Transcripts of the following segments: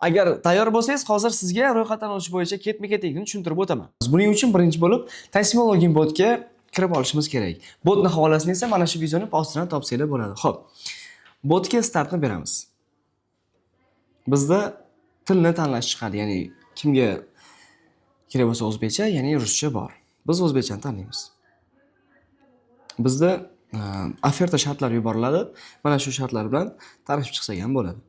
Agar tayyor bo'lsangiz, hozir sizga ro'yxatdan o'tish bo'yicha ketma-ketlikni tushuntirib o'taman. Buning uchun birinchi bo'lib Taysimo login botga kirib olishimiz kerak. Botni havolasini esa mana shu videoni postidan topsanglar bo'ladi. Xo'p. Botga startni beramiz. Bizda tilni tanlash chiqadi, ya'ni kimga kerak bo'lsa o'zbekcha, ya'ni ruscha bor. Biz o'zbekchani tanlaymiz. Bizda oferta shartlari yuboriladi. Mana shu shartlar bilan tanishib chiqsak ham bo'ladi.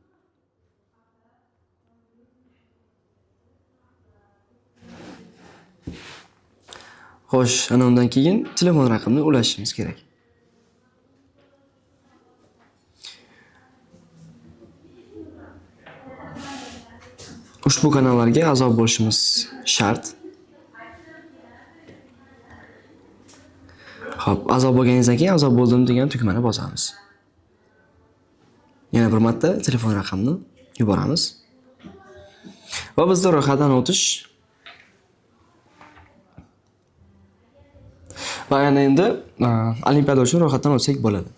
Xo'sh, ana undan keyin telefon raqamini ulashimiz kerak. Ushbu kanallarga a'zo bo'lishimiz shart. Xo'p, a'zo bo'lganingizdan keyin a'zo bo'ldim degan tugmani bosamiz. Yana bir marta telefon raqamini yuboramiz. Va bizda ro'yxatdan o'tish va ana endi olimpiada uchun ro'yxatdan o'tsak bo'ladi.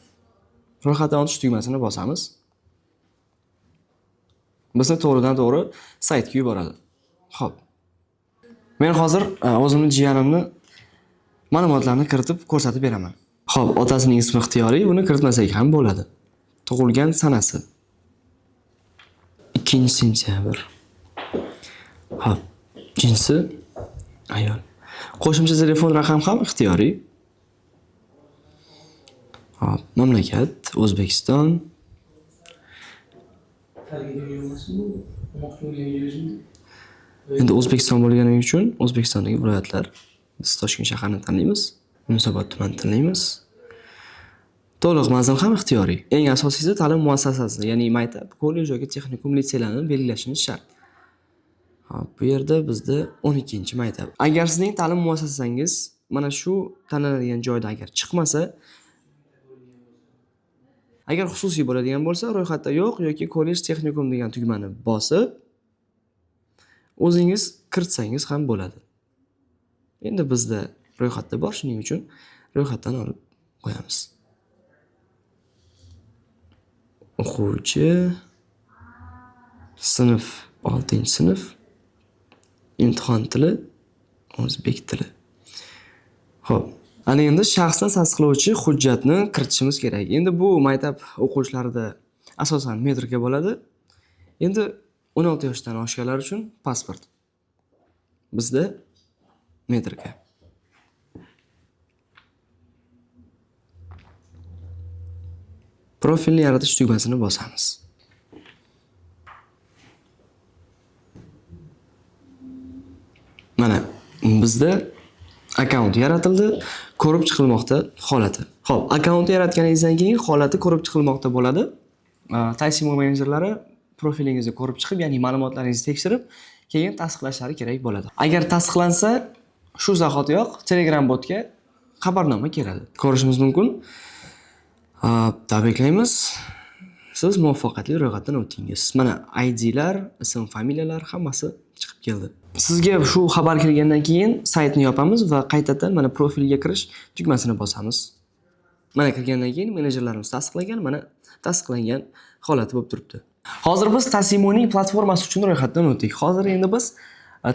Ro'yxatdan o'tish tugmasini bosamiz. Bizni to'g'ridan to'g'ri saytga yuboradi. Xo'p. Men hozir o'zimni jiyanimni ma'lumotlarini kiritib ko'rsatib beraman. Xo'p, otasining ismi ixtiyoriy, buni kiritmasak ham bo'ladi. Tug'ilgan sanasi 2 sentyabr. Xo'p, jinsi ayol. Qo'shimcha telefon raqam ham ixtiyoriy. Xo'p, mamlakat O'zbekiston. Endi O'zbekiston bo'lgani uchun O'zbekistondagi viloyatlar. Biz Toshkent shaharini tanlaymiz, Yunusobod tumanini tanlaymiz. To'liq manzil ham ixtiyoriy. Eng asosiysi ta'lim muassasasi, ya'ni maktab, kollej yoki texnikum, litseylarni belgilashimiz shart. Xo'p, bu yerda bizda 12-maktab. Agar sizning ta'lim muassasangiz mana shu tanlanadigan joyda agar chiqmasa, agar xususiy bo'ladigan bo'lsa, ro'yxatda yo'q yoki kollej, texnikum degan tugmani bosib, o'zingiz kiritsangiz ham bo'ladi. Endi bizda ro'yxatda bor, shuning uchun ro'yxatdan olib qo'yamiz. O'quvchi sinf 6-sinf, imtihon tili o'zbek tili. Xo'p, ana endi shaxsni tasdiqlovchi hujjatni kiritishimiz kerak. Endi bu maktab o'quvchilarida asosan metrika bo'ladi. Endi 16 yoshdan oshganlar uchun pasport. Bizda metrika. Profilni yaratish tugmasini bosamiz. Mana bizda akkaunt yaratildi, ko'rib chiqilmoqda holati. Xo'p, akkauntni yaratganingizdan keyin holati ko'rib chiqilmoqda bo'ladi. Taysimo menejerlari profilingizni ko'rib chiqib, ya'ni ma'lumotlaringizni tekshirib, keyin tasdiqlashlari kerak bo'ladi. Agar tasdiqlansa, shu zahotiyoq Telegram botga xabarnoma keladi. Ko'rishimiz mumkin. Tabriklaymiz. Siz muvaffaqiyatli ro'yxatdan o'tdingiz. Mana IDlar, ism, familiyalar hammasi chiqib keldi. Sizga shu xabar kelgandan keyin saytni yopamiz va qaytadan mana profilga kirish tugmasini bosamiz. Mana kirgandan keyin menejerlarimiz tasdiqlagan, mana tasdiqlangan holati bo'lib turibdi. Hozir biz Tasimoning platformasi uchun ro'yxatdan o'tdik. Hozir endi biz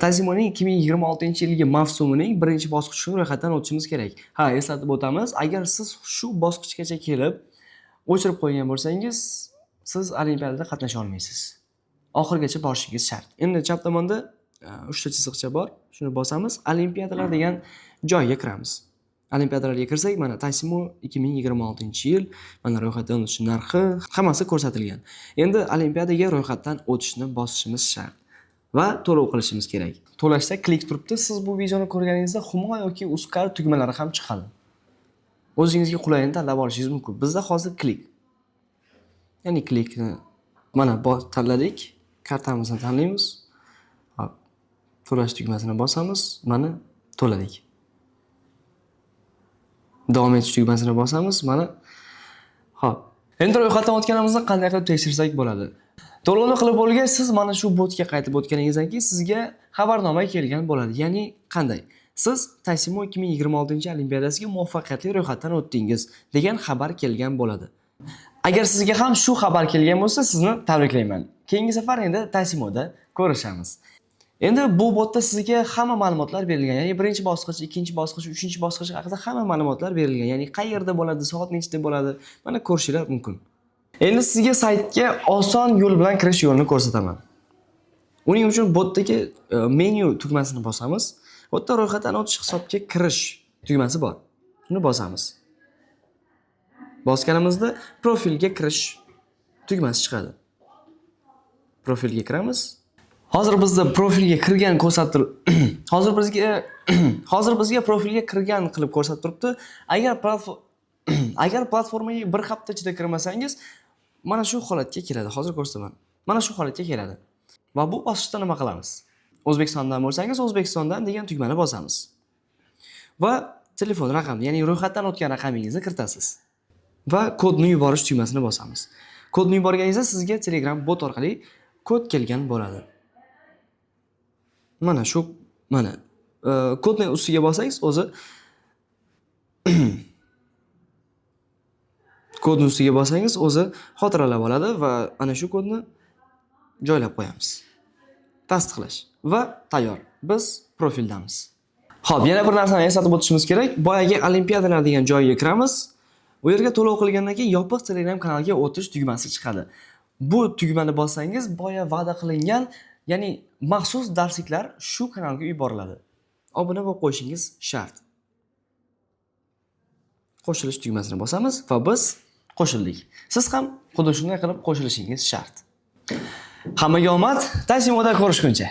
Tasimoning 2026-yilgi mavsumining birinchi bosqichi uchun ro'yxatdan o'tishimiz kerak. Ha, eslatib o'tamiz, agar siz shu bosqichgacha kelib o'chirib qo'ygan bo'lsangiz, siz olimpiadada qatnasha olmaysiz. Oxirigacha borishingiz shart. Endi chap tomonda 3 ta chiziqcha bor. Shuni bosamiz, olimpiadalar degan joyga kiramiz. Olimpiadalarga kirsak, mana Taysimo 2026-yil, mana ro'yxatdan o'tish narxi hammasi ko'rsatilgan. Endi olimpiadaga ro'yxatdan o'tishni bosishimiz shart va to'lov qilishimiz kerak. To'lashda klik turibdi. Siz bu videoni ko'rganingizda Humo yoki Uzcard tugmalari ham chiqadi. O'zingizga qulayini tanlab olishingiz mumkin. Bizda hozir klik. Ya'ni klikni mana tanladik, kartamizni tanlaymiz. Hop, to'lash tugmasini bosamiz, mana to'ladik. Davom etish tugmasini bosamiz, mana. Xo'p. Endi ro'yxatdan o'tganimizni qanday qilib tekshirsak bo'ladi? To'lovni qilib bo'lgach, siz mana shu botga qaytib o'tganingizdan keyin sizga xabarnoma kelgan bo'ladi. Ya'ni qanday? Siz Taysimo 2026 olimpiadasiga muvaffaqiyatli ro'yxatdan o'tdingiz degan xabar kelgan bo'ladi. Agar sizga ham shu xabar kelgan bo'lsa, sizni tabriklayman. Keyingi safar endi Taysimoda ko'rishamiz. Endi bu botda sizga hamma ma'lumotlar berilgan. Ya'ni birinchi bosqich, ikkinchi bosqich, uchinchi bosqich haqida hamma ma'lumotlar berilgan. Ya'ni qayerda bo'ladi, soat nechida bo'ladi, mana ko'rishinglar mumkin. Endi sizga saytga oson yo'l bilan kirish yo'lini ko'rsataman. Uning uchun botdagi menyu tugmasini bosamiz. Bu yerda ro'yxatdan o'tish, hisobga kirish tugmasi bor. Uni bosamiz. Bosganimizda profilga kirish tugmasi chiqadi. Profilga kiramiz. Hozir bizda profilga kirgan ko'rsatib hozir bizga profilga kirgan qilib ko'rsatib turibdi. Agar platformaga bir hafta ichida kirmasangiz, mana shu holatga keladi. Hozir ko'rsataman. Mana shu holatga keladi. Va bu bosqichda nima qilamiz? O'zbekistondan bo'lsangiz, O'zbekistondan degan tugmani bosamiz. Va telefon raqami, ya'ni ro'yxatdan o'tgan raqamingizni kiritasiz. Va kodni yuborish tugmasini bosamiz. Kodni yuborganingizda sizga Telegram bot orqali kod kelgan bo'ladi. Mana shu, mana kodni ustiga bossangiz, o'zi kodni ustiga bossangiz, o'zi xotiralab oladi va ana shu kodni joylab qo'yamiz. Tasdiqlash va tayyor. Biz profildamiz. Xo'p, yana bir narsani eslatib o'tishimiz kerak. Boyagi olimpiadalar degan joyga kiramiz. U yerga to'lov qilgandan keyin yopiq Telegram kanaliga o'tish tugmasi chiqadi. Bu tugmani bossangiz, boya va'da qilingan, ya'ni maxsus darsliklar shu kanalga yuboriladi. Obuna bo'lib qo'yishingiz shart. Qo'shilish tugmasini bosamiz va biz qo'shildik. Siz ham xuddi shunday qilib qo'shilishingiz shart. Hammaga omad, Taysimoda ko'rishguncha.